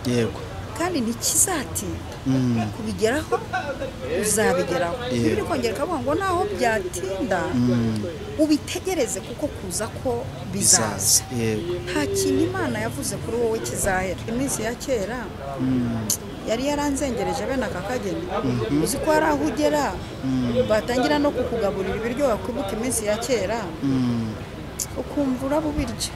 Yego. Kandi ntikizatinda kubigeraho, uzabigeraho. Biri kongera kavuga ngo naho byatinda ubitegereze kuko kuza ko bizaza. Yego. Nta kintu Imana yavuze kuri wowe kizahera. Iminsi ya kera yari yaranzengereje bene aka kageni. Uzi ko hari aho ugera batangira no kukugaburira ibiryo wakwibuka iminsi ya kera ukumva urabubirya.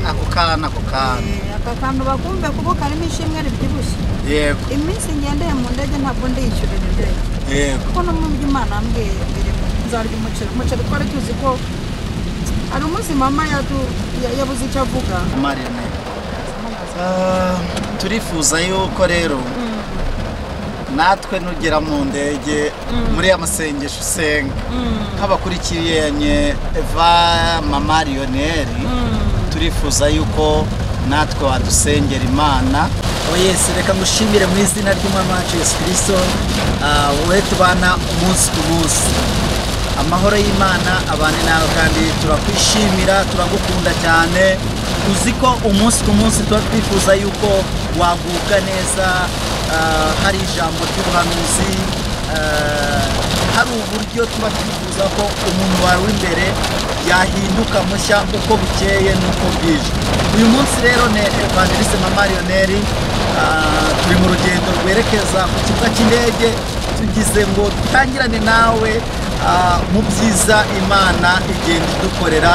Ako kana Aka kantu bakumve kuko karimo ishimwe ribyibushye. Yego. Iminsi ngendeye mu ndege ntabwo ndiyishyurira indege. Yego. Kuko no mu byo Imana yambwiye birimo nzarya umuceri. Umuceri twari tuzi ko hari umunsi mama yabuze icyo avuga. Marine, turifuza yuko rero natwe nugera mu ndege muri ya masengesho usenga nk'abakurikiranye Eva Mama Lionel, turifuza yuko natwe wadusengera Imana. Yes, reka ngushimire mu izina ry'Umwami wacu Yesu Kristo, wowe tubana umunsi ku munsi. Amahoro y'Imana abane nawe kandi turakwishimira, turagukunda cyane. Uzi ko umunsi ku munsi tuba twifuza yuko wagubwa neza, hari ijambo ry'ubuhanuzi, hari uburyo tuba twifuza ko umuntu wawe w'imbere yahinduka mushya uko bukeye n'uko bwije. Uyu munsi rero ni Evangeliste Mama Lionel, turi mu rugendo rwerekeza ku kibuga cy'indege, tugize ngo dutangirane nawe mu byiza Imana igenda idukorera.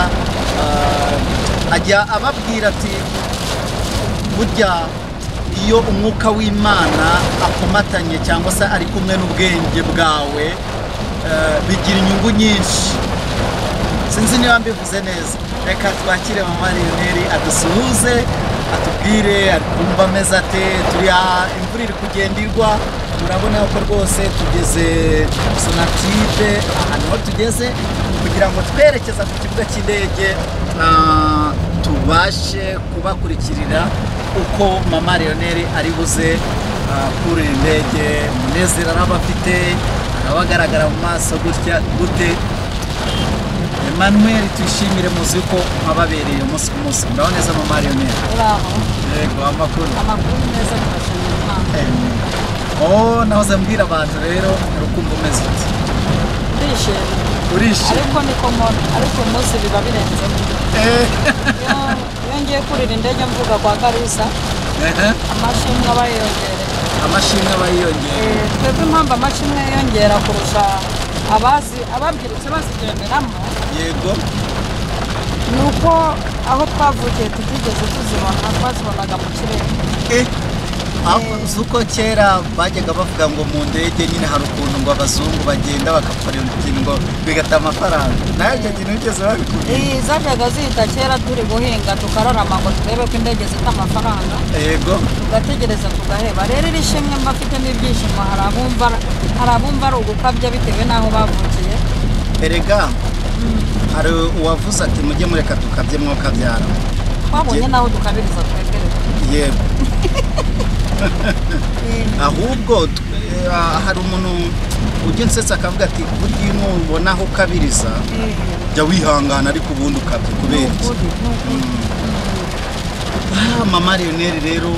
Ajya ababwira ati burya iyo umwuka w'Imana akomatanye cyangwa se ari kumwe n'ubwenge bwawe, bigira inyungu nyinshi. Sinzi niba mbivuze neza. Reka twakire Mama Lionel adusuhuze, atubwire akumva ameze ate. Turi imvura iri kugenda igwa, murabona ko rwose tugeze Sonatube, ahantu ho tugeze kugira ngo twerekeza ku kibuga cy'indege, tubashe kubakurikirira uko Mama Lionel ari buze kuri indege. Umunezero araba afite, arabagaragara mu maso gutya gute. Emmanuel tuyishimire, muzi ko mwababereye umunsi ku munsi. Muraho neza Mama Lionel? Uraho. Yego, amakuru. Amakuru ni meza, turashimira Imana. Oh, nahoze mbwira abantu rero urukumva umeze ute? Ndishimye. Urishimye? Ariko niko mbona, ariko umunsi biba birenze. Iyo ngiye kurira indege mvuga kwa Kalisa, amashimwe aba yiyongereye. Amashimwe aba yiyongereye. Twebwe impamvu amashimwe yiyongera kurusha abazi ababyirutse bazigenderamo, Yego, ni uko aho twavukiye tutigeze tuzibona, twazibonaga mu kirere. Uzi uko kera bajyaga bavuga ngo mu ndege nyine hari ukuntu ngo abazungu bagenda bagakora ikintu ngo bigata amafaranga. Nawe icyo kintu wigeze babikubwira? Zajyaga zihita kera turi guhinga tukararama ngo turebe ko indege zita amafaranga. Yego. Tugategereza tugaheba. Rero iri shimwe mba mfite n'ibyishimo, hari abumva ari ugukabya bitewe n'aho bavukiye. Erega hari uwavuze ati mujye mureka tukabye mwokabyara. Twabonye naho dukabiriza twebwe. Yego. Ahubwo hari umuntu ujya unsetsa akavuga ati burya iyo umubona aho ukabiriza jya wihangana, ariko ubundi ukabye kubera iki? Mama Lionel rero,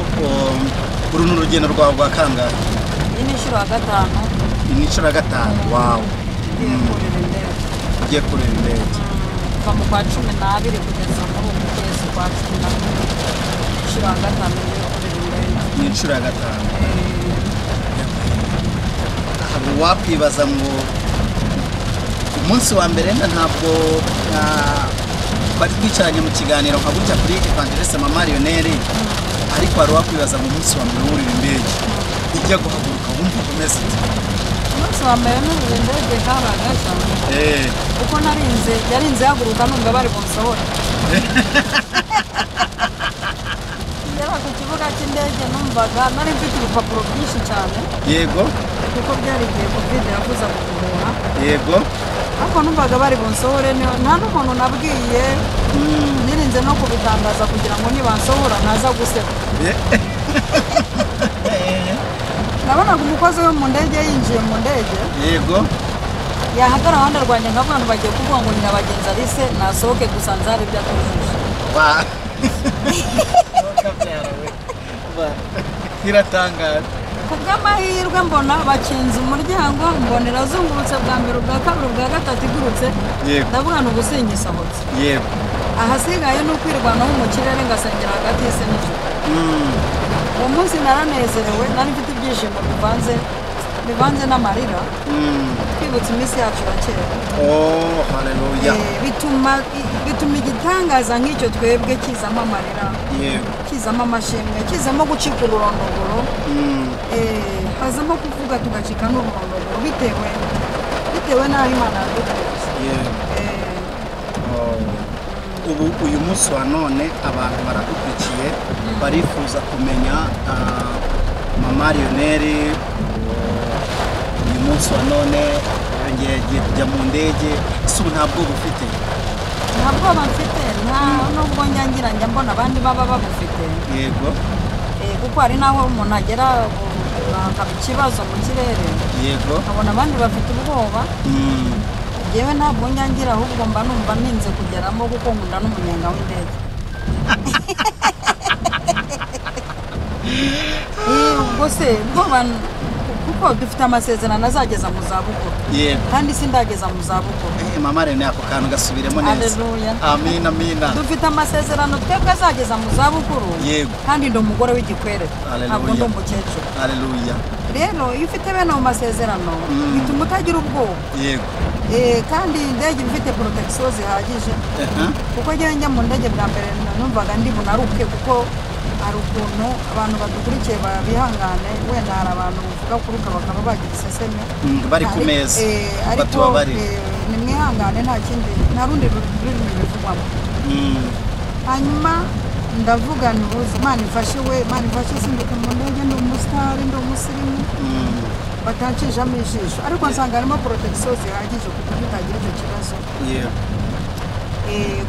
uru ni urugendo rwawe rwa kangahe? Iyi ni inshuro ya gatanu. Ni inshuro ya gatanu. Wawu. Ugiye kurira indege. Kuva mu kwa 12 kugeza muri uku kwezi kwa 11. Inshuro ya gatanu ngiye kurira indege. Ni inshuro ya gatanu. Hari uwakwibaza ngo umunsi wa mbere ntabwo twari twicaranye mu kiganiro nka gutya kuri Evangeliste Mama Lionel, ariko hari uwakwibaza ngo umunsi wa mbere wurira indege ijya guhaguruka wumva umeze ute? Umunsi wa mbere nurira indege kabaga cyane. Kuko yarinze haguruka numva bari bunsohore. Ngera ku kibuga cy'indege numvaga nari mfite ibipapuro byinshi cyane. Yego. Kuko byari igihe Covid yavuza guhuha. Yego. Ariko numvaga bari bunsohore, nta n'umuntu nabwiye. Nirinze no kubitangaza kugira ngo nibansohora ntaza guseka. Nabonaga umukozi wo mu ndege yinjiye mu ndege. Yego. Yahagara iruhande rwanjye nk'abantu bagiye kuvuga ngo nyirabagenzi Alice nasohoke gusa nzare ibyo atujuje. Iratangaje. Ku bw'amahirwe mbona bakinze umuryango, mbona irazungurutse bwa mbere, ubwa kabiri, ubwa gatatu igurutse. Ndavuga ngo ubu singisohotse. Yego. Ahasigaye ni ukwirwanaho mu kirere ngasengera hagati y'isi n'ijuru. Uwo munsi naranezerewe, nari mfite ibyishimo bivanze n'amarira. Twibutse iminsi yacu ya kera. Oh, haleluya. Bituma igitangaza nk'icyo twebwe kizamo amarira. Yego. Kizamo amashimwe, kizamo gucika ururondogoro. Hazamo kuvuga tugacika n'ururondogoro bitewe n'aho Imana yadukuye. Yego. Ubu uyu munsi wa none abantu baradukurikiye barifuza kumenya Mama Lionel uyu munsi wa none yongeye agiye kujya mu ndege, ese ubu nta bwoba ufite? Nta bwoba mfite, nta nubwo njya njya mbona abandi baba babufite. Yego. Kuko hari n'aho umuntu agera hakaba ikibazo mu kirere. Yego. Nkabona abandi bafite ubwoba. Yewe ntabwo nyangira, ahubwo mba numva ninze kugeramo kuko nkunda n'umunyenga w'indege. Ubwo se ubwoba kuko dufite amasezerano azageza mu zabukuru. Yego. Kandi sindageza mu zabukuru. Mama Rene ako kantu gasubiremo neza. Haleluya. Amina, amina. Dufite amasezerano twebwe azageza mu zabukuru. Yego. Kandi ndi umugore w'igikwerere. Ntabwo ndi umukecuru. Haleluya. Rero iyo ufite bene ayo masezerano bituma utagira ubwoba. Yego. Kandi indege iba ifite protection zihagije. Kuko njyewe njya mu ndege bwa mbere numvaga ndi bunaruke, kuko hari ukuntu abantu badukurikiye bihangane, wenda hari abantu bavuga kuruka bakaba bagira iseseme bari ku meza batubabarire. Ni mwihangane, nta kindi, nta rundi rurimi bivugwamo. Hanyuma ndavuga nti Imana ifashe we, Imana ifashe simbuka mu ndege, ndi umusitari, ndi umusirimu, batancijamo ijisho, ariko nsanga harimo protection zihagije ku buryo utagira icyo kibazo.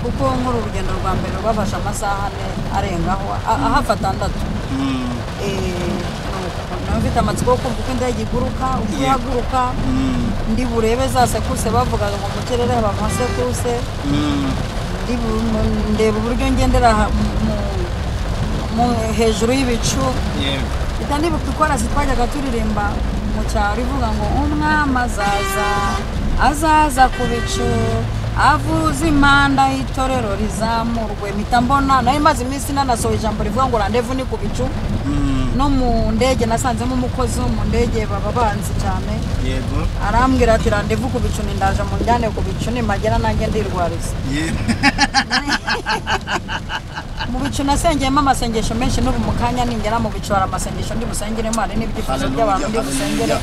Kuko nk'uru rugendo rwa mbere rwafashe amasaha ane arengaho, hafi atandatu. Mfite amatsiko yo kumva uko indege iguruka, uko ihaguruka, ndi burebe za sekuse bavugaga ngo mu kirere haba amasekuse, ndeba uburyo ngendera hejuru y'ibicu. Mpita nibuka ikorasi twajyaga turirimba mu cyaro ivuga ngo umwami azaza, azaza ku bicu, avuza impanda y'itorero rizamurwe. Mpita mbona nari maze iminsi nanasohoye ijambo rivuga ngo randevu ni ku bicu. No mu ndege nasanzemo umukozi wo mu ndege baba banzi cyane. Yego. Arambwira ati randevu ku bicu, nindaje mu njyane ku bicu, nimagera nanjye ndirwariza. Mu bicu nasengeyemo amasengesho menshi, n'ubu mu kanya ningera mu bicu hari amasengesho ndi busengeremo, hari n'ibyifuzo by'abantu ndi busengere.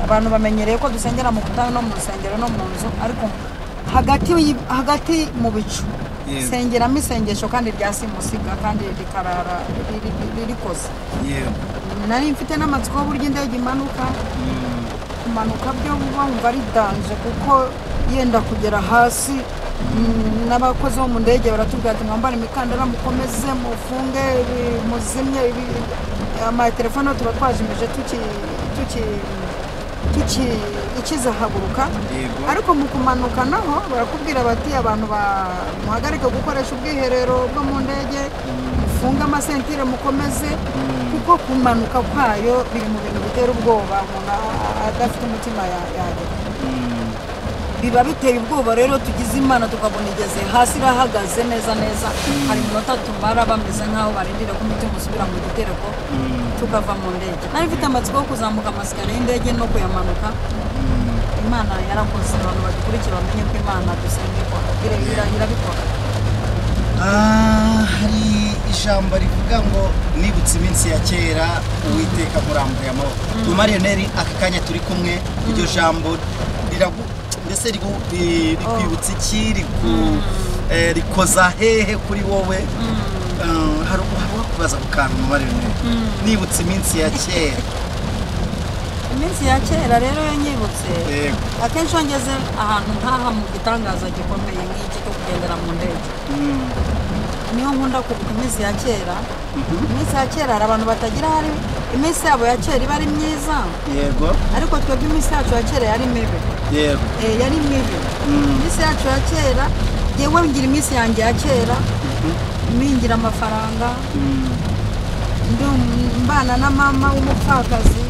Abantu bamenyereye ko dusengera mu butayu no mu rusengero no mu nzu, ariko hagati mu bicu sengeramo isengesho kandi rya simusiga kandi rikarara ririkoze. Nari mfite n'amatsiko y'uburyo indege imanuka. Kumanuka byo bumva ari danger, kuko yenda kugera hasi n'abakozi bo mu ndege baratubwira ati mwambare imikandara, mukomeze mufunge, muzimye amatelefone tuba twajimije tukizahaguruka. Ariko mu kumanuka naho barakubwira bati abantu muhagarike gukoresha ubwiherero bwo mu ndege, mufunge amasentire, mukomeze, kuko kumanuka kwayo biri mu bintu bitera ubwoba umuntu adafite umutima yagera. Biba biteye ubwoba. Rero tugize Imana tukabona igeze hasi irahagaze neza neza, hari iminota tumara bameze nk'aho barindira ko umutima usubira mu gitereko, tukava mu ndege. Nari mfite amatsiko yo kuzamuka amasikariye y'indege no kuyamanuka. Imana yarakoze, abantu badukurikiye bamenye ko Imana dusenga ikora, irabikora. Hari ijambo rivuga ngo nibutse iminsi ya kera, Uwiteka murambuye amaboko. Mama Lionel aka kanya turi kumwe, iryo jambo mbese rikwibutsa iki, rikoza hehe kuri wowe? Hari uwakubaza ku kantu Mama Lionel, nibutse iminsi ya kera. Iminsi ya kera rero yo nyibutse, akenshi iyo ngeze ahantu nk'aha mu gitangaza gikomeye nk'iki cyo kugendera mu ndege, niyo nkunda kuvuga iminsi ya kera. Iminsi ya kera hari abantu batagira, hari iminsi yabo ya kera iba ari myiza. Yego. Ariko twebwe iminsi yacu ya kera yari mibi. Yego. Yari mibi. Iminsi yacu ya kera, yewe ngira iminsi yanjye ya kera, mingira amafaranga, Mbana na mama w'umupfakazi,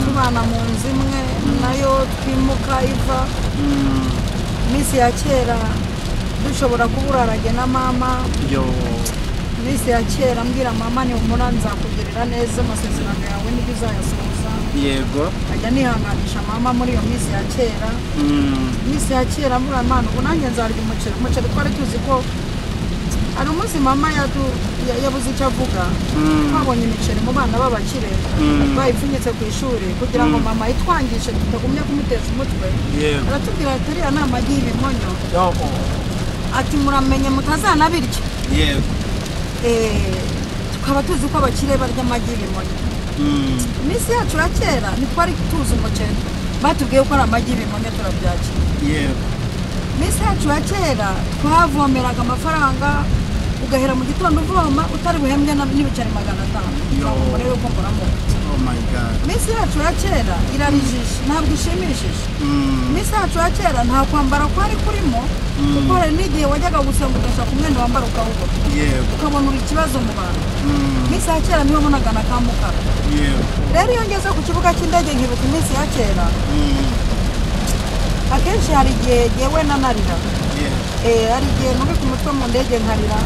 tubana mu nzu imwe nayo twimuka iva. Iminsi ya kera dushobora kuburarage na mama. Iminsi ya kera mbwira mama ni humura nzakugirira neza, amasezerano yawe nibyo uzayasohoza. Yego. Ajya nihanganisha mama muri iyo minsi ya kera. Iminsi ya kera mbura Imana ubu nanjye nzarya umuceri. Umuceri twari tuzi ko hari umunsi mama yabuze icyo avuga. Twabonye imiceri mu bana b'abakire bayipfunyitse ku ishuri kugira ngo mama itwangishe tutagumye kumutesha umutwe. Aratubwira ati ariya ni amagi y'ibimonyo. Ati muramenye mutazanabirya. Yego. Tukaba tuzi ko abakire barya amagi y'ibimonyo. Iminsi yacu ya kera ntitwari tuzi umuceri, batubwiye ko ari amagi y'ibimonyo turabyakira. Yego. Iminsi yacu ya kera twavomeraga amafaranga ugahera mu gitondo uvoma utari buhembwe n'ibiceri 500. Murebe ko muramo. Oh my God. Iminsi yacu ya kera irarijisha, ntabwo ishimishije. Iminsi yacu ya kera nta kwambara kwari kurimo, kuko hari n'igihe wajyaga gusenga ugashaka umwenda wambara ukawubura. Yego. Ukabona uri ikibazo mu bantu. Iminsi ya kera niyo wabonaga na ka mukara. Yego. Rero iyo ngeze ku kibuga cy'indege nkibuka iminsi ya kera. Akenshi hari igihe jyewe nanarira. Hari igihe nubika umutwe mu ndege nkarira.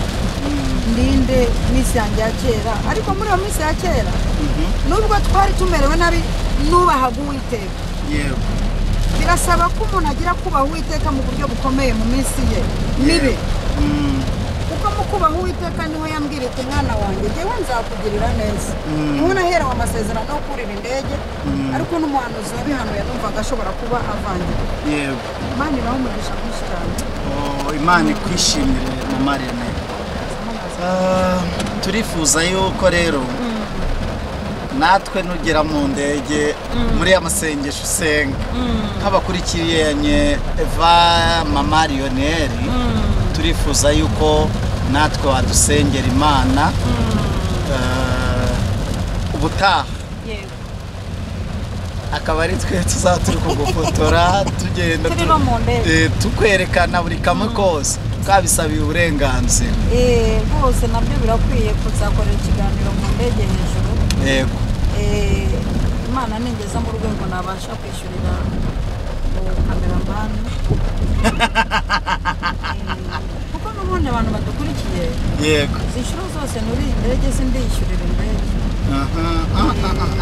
Ndinde iminsi yanjye ya kera. Ariko muri iyo minsi ya kera nubwo twari tumerewe nabi nubahaga Uwiteka. Yego. Birasaba ko umuntu agira kubaha Uwiteka mu buryo bukomeye mu minsi ye mibi. Kuko mu kubaha Uwiteka niho yambwira ati mwana wanjye jyewe nzakugirira neza. Niho naherewe amasezerano yo kurira indege, ariko n'umuhanuzi wabihanuye numvaga ashobora kuba avangira. Yego. Imana ibahe umugisha mwinshi cyane. Imana ikwishimire mama Rene. Turifuza yuko rero natwe nugera mu ndege muri ya masengesho usenga nk'abakurikiranye Eva mama Lionel, turifuza yuko natwe wadusengera Imana ubutaha. Yego. Akaba ari twe tuzaturi kugufotora tugenda tukwerekana buri kamwe kose twabisabiye uburenganzira. Rwose nabyo birakwiye kuzakorera ikiganiro mu ndege hejuru. Yego. Imana ningeza mu rwego nabasha kwishyurira mu kameramani. Kuko n'ubundi abantu badukurikiye. Yego. Izi nshuro zose nuri indege sindishyurira indege.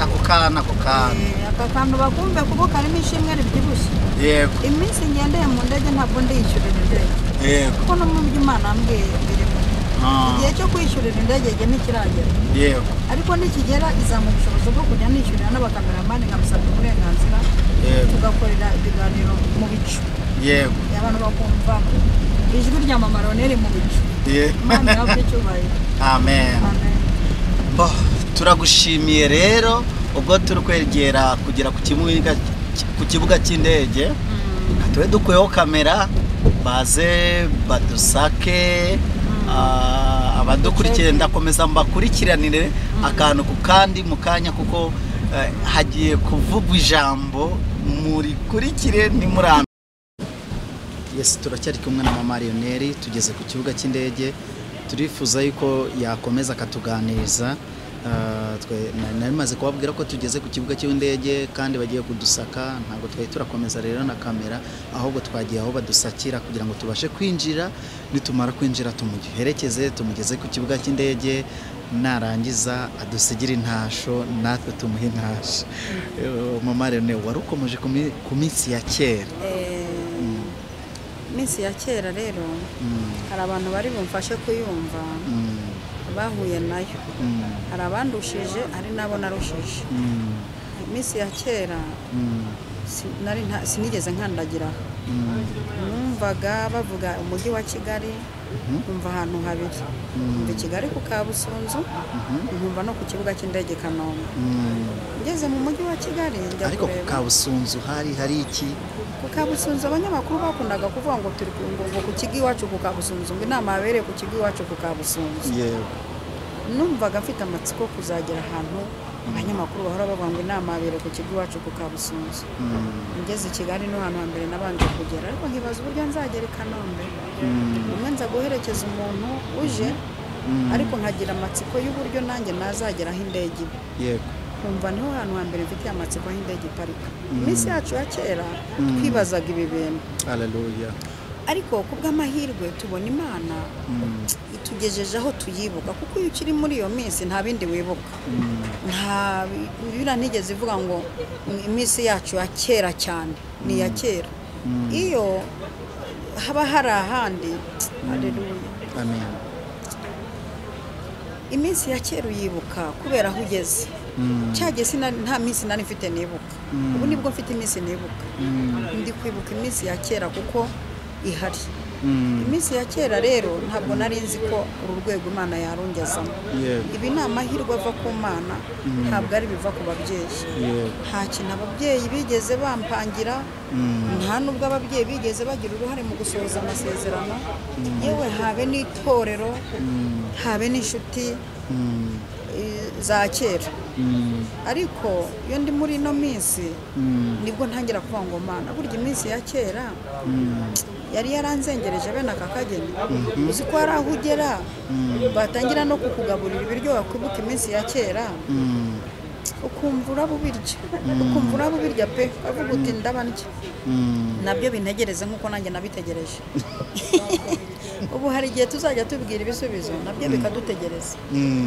Ako kana ako kana. Aka kantu bakumve kuko karimo ishimwe ribyibushye. Yego. Iminsi ngendeye mu ndege ntabwo ndishyurira indege. Yego. Kuko no mu byo Imana yambwiye birimo. Igihe cyo kwishyurira indege igihe ntikiragera. Yego. Ariko nikigera izamuha ubushobozi bwo kujya nishyurira n'abakameramani nkabisabira uburenganzira. Yego. Tugakorera ibiganiro mu bicu. Yego. Abantu bakumva ijwi rya mama Lionel mu bicu. Yego. Imana ihabwe icyubahiro. Amen. Amen. Bo, turagushimiye rero ubwo turi kwegera kugera ku kibuga cy'indege. Tube dukuyeho kamera baze badusake. Abadukurikiye ndakomeza mbakurikiranire akantu ku kandi mu kanya, kuko hagiye kuvugwa ijambo murikurikire nimurambe. Yes, turacyari kumwe na mama Lionel, tugeze ku kibuga cy'indege. Turifuza yuko yakomeza akatuganiriza. Nari maze kubabwira ko tugeze ku kibuga cy'indege kandi bagiye kudusaka. Ntabwo twari turakomeza rero na kamera, ahubwo twagiye aho badusakira kugira ngo tubashe kwinjira. Nitumara kwinjira tumuherekeze tumugeze ku kibuga cy'indege, narangiza adusigire intasho natwe tumuhe intasho. Mama Lionel, wari ukomeje ku minsi ya kera. Iminsi ya kera rero hari abantu bari bumfashe kuyumva bahuye nayo. Hari abandushije hari n'abo narushije. Iminsi ya kera sinigeze nkandagira. Numvaga bavuga umujyi wa Kigali, nkumva ahantu habiri. Nkumva i Kigali ku Kabusunzu, nkumva no ku kibuga cy'indege Kanombe. Ngeze mu mujyi wa Kigali njya kureba. Ariko ku Kabusunzu hari iki? Ku Kabusunzu abanyamakuru bakundaga kuvuga ngo turi ngo ku kigo iwacu ku Kabusunzu, ngo inama yabereye ku kigo iwacu ku Kabusunzu. Yego. Numvaga mfite amatsiko kuzagera ahantu abanyamakuru bahora bavuga ngo inama yabereye ku kigo iwacu ku Kabusunzu. Ngeze i Kigali no hantu hambere nabanje kugera, ariko nkibaza uburyo nzagera i Kanombe. Umwe nza guherekeza umuntu uje Ariko nkagira amatsiko y'uburyo nanjye nazagera aho indege iba. Yego. Kumva niho hantu hambere mfitiye amatsiko aho indege iparika. Iminsi yacu ya kera twibazaga ibi bintu. Haleluya. Ariko kubw'amahirwe tubona Imana itugejeje aho tuyibuka, kuko iyo ukiri muri iyo minsi nta bindi wibuka. Nta Bibiliya ntigeze ivuga ngo iminsi yacu ya kera cyane, ni iya kera. Iyo haba hari ahandi, haleluya. Amen. Iminsi ya kera uyibuka kubera aho ugeze. Cyagiye nta minsi nari mfite nibuka. Ubu nibwo mfite iminsi nibuka. Ndi kwibuka iminsi ya kera kuko ihari. Iminsi ya kera rero ntabwo nari nzi ko uru rwego Imana yarungezamo. Ibi ni amahirwe ava ku Mana, ntabwo ari biva ku babyeyi. Nta kintu ababyeyi bigeze bampangira, nta nubwo ababyeyi bigeze bagira uruhare mu gusohoza amasezerano. Yewe habe n'itorero, habe n'inshuti za kera. Ariko iyo ndi muri ino minsi nibwo ntangira kuvuga ngo Mana, burya iminsi ya kera yari yaranzengereje bene aka kageni. Uzi ko hari aho ugera batangira no kukugaburira ibiryo wakwibuka iminsi ya kera, ukumva urabubirya, ukumva urabubirya pe, avuga uti ndaba ndya. Nabyo bintegereze nkuko nanjye nabitegereje. Ubu hari igihe tuzajya tubwira ibisubizo nabyo bikadutegereza,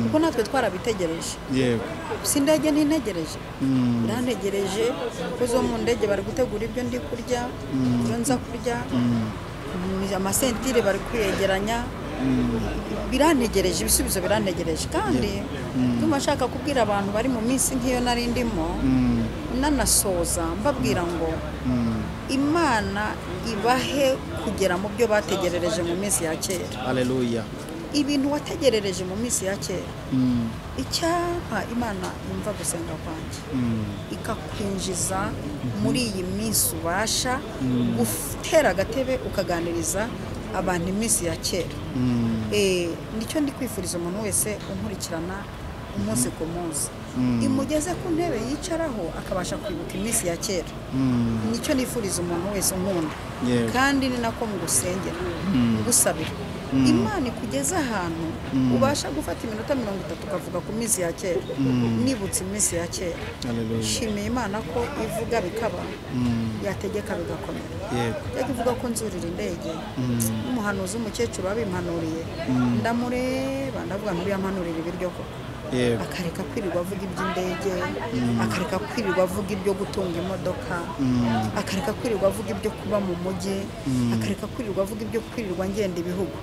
kuko natwe twarabitegereje. Yego. Si indege ntintegereje, irantegereje kuko zo mu ndege bari gutegura ibyo ndi kurya, ibyo nza kurya, amasentire bari kwiyegeranya, birantegereje, ibisubizo birantegereje. Kandi ndumva nshaka kubwira abantu bari mu minsi nk'iyo nari ndimo, nanasoza mbabwira ngo Imana ibahe kugera mu byo bategerereje mu minsi ya kera. Haleluya. Ibintu wategerereje mu minsi ya kera, icyampa Imana yumva gusenga kwanjye, ikakwinjiza muri iyi minsi ubasha gutera agatebe ukaganiriza abantu iminsi ya kera. Nicyo ndi kwifuriza umuntu wese unkurikirana umunsi ku munsi, imugeze ku ntebe yicaraho akabasha kwibuka iminsi ya kera. Nicyo nifuriza umuntu wese unkunda, kandi ni nako mugusengera ngusabira Imana ikugeze ahantu ubasha gufata iminota 30 ukavuga ku minsi ya kera. Nibutse iminsi ya kera, nshimiye Imana ko ivuga bikaba, yategeka bigakomera. Yajya ivuga ko nzurira indege, n'umuhanuzi w'umukecuru wabimpanuriye, ndamureba ndavuga nturiya mpanurira ibiryo koko. Akareka kwirirwa avuga iby'indege, akareka kwirirwa avuga ibyo gutunga imodoka, akareka kwirirwa avuga ibyo kuba mu mujyi, akareka kwirirwa avuga ibyo kwirirwa ngenda ibihugu.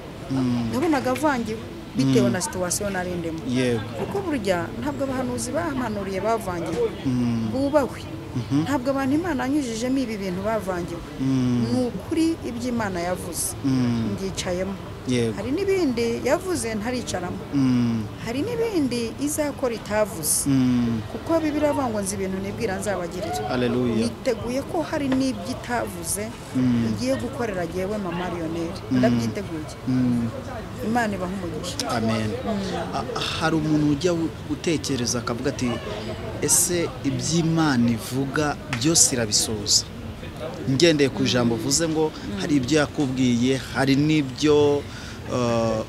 Nabonaga avangiwe bitewe na situation nari ndimo. Kuko burya ntabwo abahanuzi bahanuriye bavangiwe, bubahwe. Ntabwo abantu Imana yanyujijemo ibi bintu bavangiwe. Ni ukuri iby'Imana yavuze ndyicayemo. Hari n'ibindi yavuze ntaricaramo, hari n'ibindi izakora itavuze, kuko Bibiliya iravuga ngo nzi ibintu nibwira nzabagirira. Haleluya. Niteguye ko hari n'ibyo itavuze igiye gukorera jyewe Mama Lionel, ndabyiteguye. Imana ibahe umugisha. Amen. Hari umuntu ujya utekereza akavuga ati ese iby'Imana ivuga byose irabisohoza? Ngendeye ku ijambo uvuze ngo hari ibyo yakubwiye, hari n'ibyo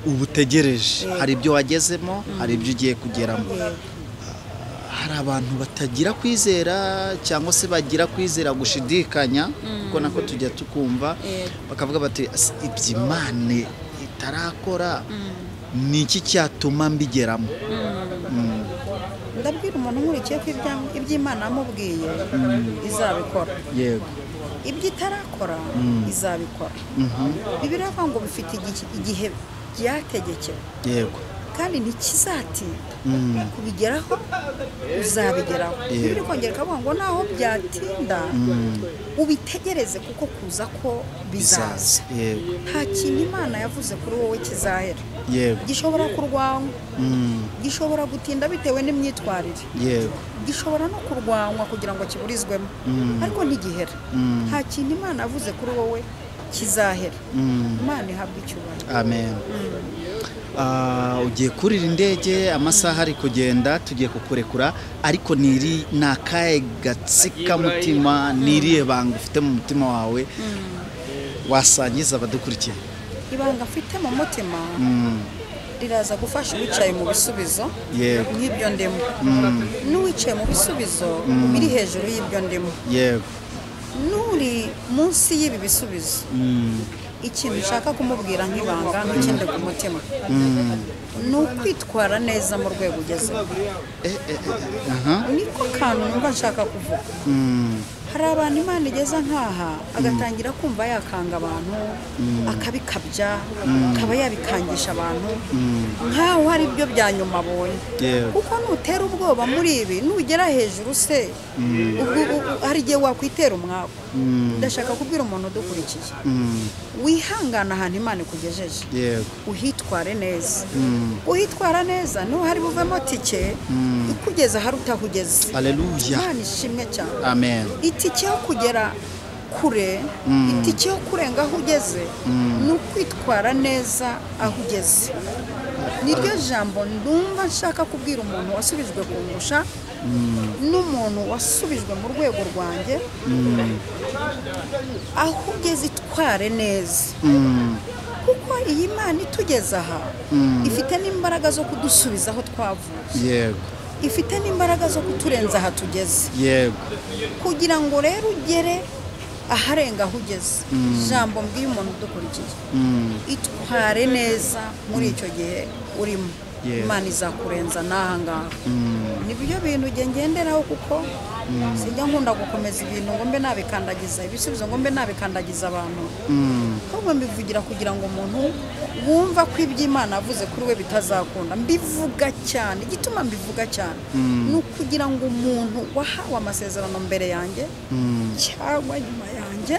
ubutegereje, hari ibyo wagezemo, hari ibyo ugiye kugeramo. Hari abantu batagira kwizera cyangwa se bagira kwizera gushidikanya, kuko nako tujya tukumva bakavuga bati iby'Imana itarakora ni iki cyatuma mbigeramo? Ndabwira umuntu nkurikiye ko iby'Imana amubwiye izabikora. Yego. Ibyo itarakora izabikora. Bibiliya iravuga ngo bifite igihe byategekewe. Yego. Kandi ntikizatinda kubigeraho, uzabigeraho. Bibiliya ikongera ikavuga ngo naho byatinda ubitegereze kuko kuza ko bizaza. Yego. Nta kintu Imana yavuze kuri wowe kizahera. Yego. Gishobora kurwanywa, gishobora gutinda bitewe n'imyitwarire. Yego. Gishobora no kurwanywa kugira ngo kiburizwemo, ariko ntigihera. Nta kintu Imana yavuze kuri wowe kizahera. Imana ihabwa icyubahiro. Amen. Ugiye kurira indege, amasaha ari kugenda, tugiye kukurekura, ariko niri nakaye gatsika mutima, niriye banga ufite mu mutima wawe wasangiza abadukurikiye? Ibanga mfite mu mutima Riraza gufasha uwicaye mu bisubizo Yego. nk'ibyo ndimo, n'uwicaye mu bisubizo biri hejuru y'ibyo ndimo, Yego. n'uri munsi y'ibi bisubizo. Ikintu nshaka kumubwira nk'ibanga, nk'ikindi ku mutima, ni ukwitwara neza mu rwego ugezeho. Niko kantu numva nshaka kuvuga. Hari abantu Imana igeza nkaha agatangira kumva yakanga abantu, akabikabya, akaba yabikangisha abantu nkaho hari ibyo bya nyuma abonye. Yego. Kuko nutera ubwoba muri ibi, nugera hejuru se ubwo hari igihe wakwitera umwaku. Ndashaka kubwira umuntu udukurikiye, wihangana ahantu Imana ikugejeje, Yego. uhitware neza. Uhitwara neza niho hari buvemo tike ikugeza ahari utahugeze. Haleluya. Imana ishimwe cyane. Amen. Itike yo kugera kure, itike yo kurenga aho ugeze, ni ukwitwara neza aho ugeze. Niryo jambo ndumva nshaka kubwira umuntu wasubijwe kundusha, n'umuntu wasubijwe mu rwego rwanjye. Aho ugeze itware neza, kuko iyi Imana itugeze aha ifite n'imbaraga zo kudusubiza aho twavuye. Yego. Ifite n'imbaraga zo kuturenza aha tugeze. Yego. Kugira ngo rero ugere aharenga aho ugeze, ijambo mbwiye umuntu udukurikiye, itware neza muri icyo gihe urimo. Yego. Imana izakurenza n'aha ngaha. Nibyo bintu njye ngenderaho, kuko sijya nkunda gukomeza ibintu ngo mbe nabikandagiza ibisubizo, ngo mbe nabikandagiza abantu. Ahubwo mbivugira kugira ngo umuntu wumva ko iby'Imana avuze kuri we bitazakunda. Mbivuga cyane, igituma mbivuga cyane ni ukugira ngo umuntu wahawe amasezerano mbere yanjye cyangwa nyuma yanjye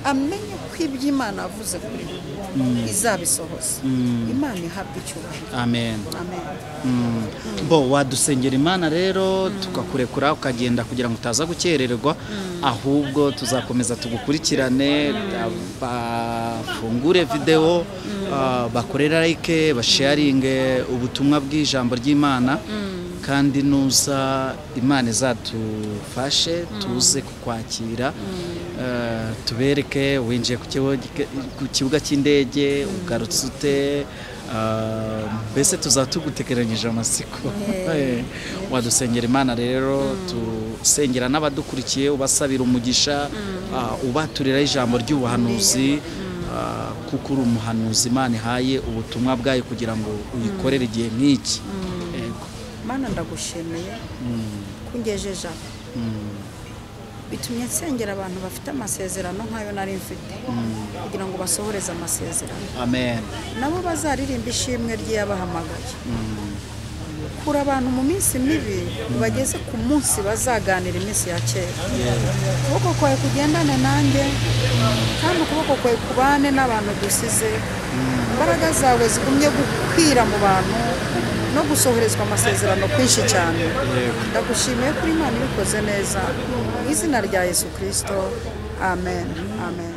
amenye ko iby'Imana avuze kuri we izabisohoza. Imana ihabwa icyubahiro. Amen. Amen. Bo wadusengera Imana rero tukakurekura ukagenda kugira ngo utaza gukererwa, ahubwo tuzakomeza tugukurikirane, bafungure video, bakorera like, basharinge ubutumwa bw'ijambo ry'Imana, kandi nuza Imana izatufashe tuze kukwakira, tubereke winjiye ku kibuga cy'indege ugarutse ute, mbese tuzatugutekeranyije amasiko. Wadusengera Imana rero, tusengera n'abadukurikiye, ubasabira umugisha, ubaturira ijambo ry'ubuhanuzi, kuko uri umuhanuzi Imana ihaye ubutumwa bwayo kugira ngo uyikorere igihe nk'iki. Yego. Mana ndagushimiye kungejeje aho. Bitumye nsengera abantu bafite amasezerano nk'ayo nari mfite, kugira ngo basohoreze amasezerano. Amen. Nabo bazaririmba ishimwe ry'Iyabahamagaye. Kura abantu mu minsi mibi bageze ku munsi bazaganira iminsi ya kera. Ukuboko kwawe kugendane nanjye, kandi ukuboko kwawe kubane n'abantu dusize. Imbaraga zawe zigumye gukwira mu bantu no gusohorezwa amasezerano kwinshi cyane. Ndagushimiye kuri Imana ibikoze neza, mu izina rya Yesu Kristo. Amen. Amen.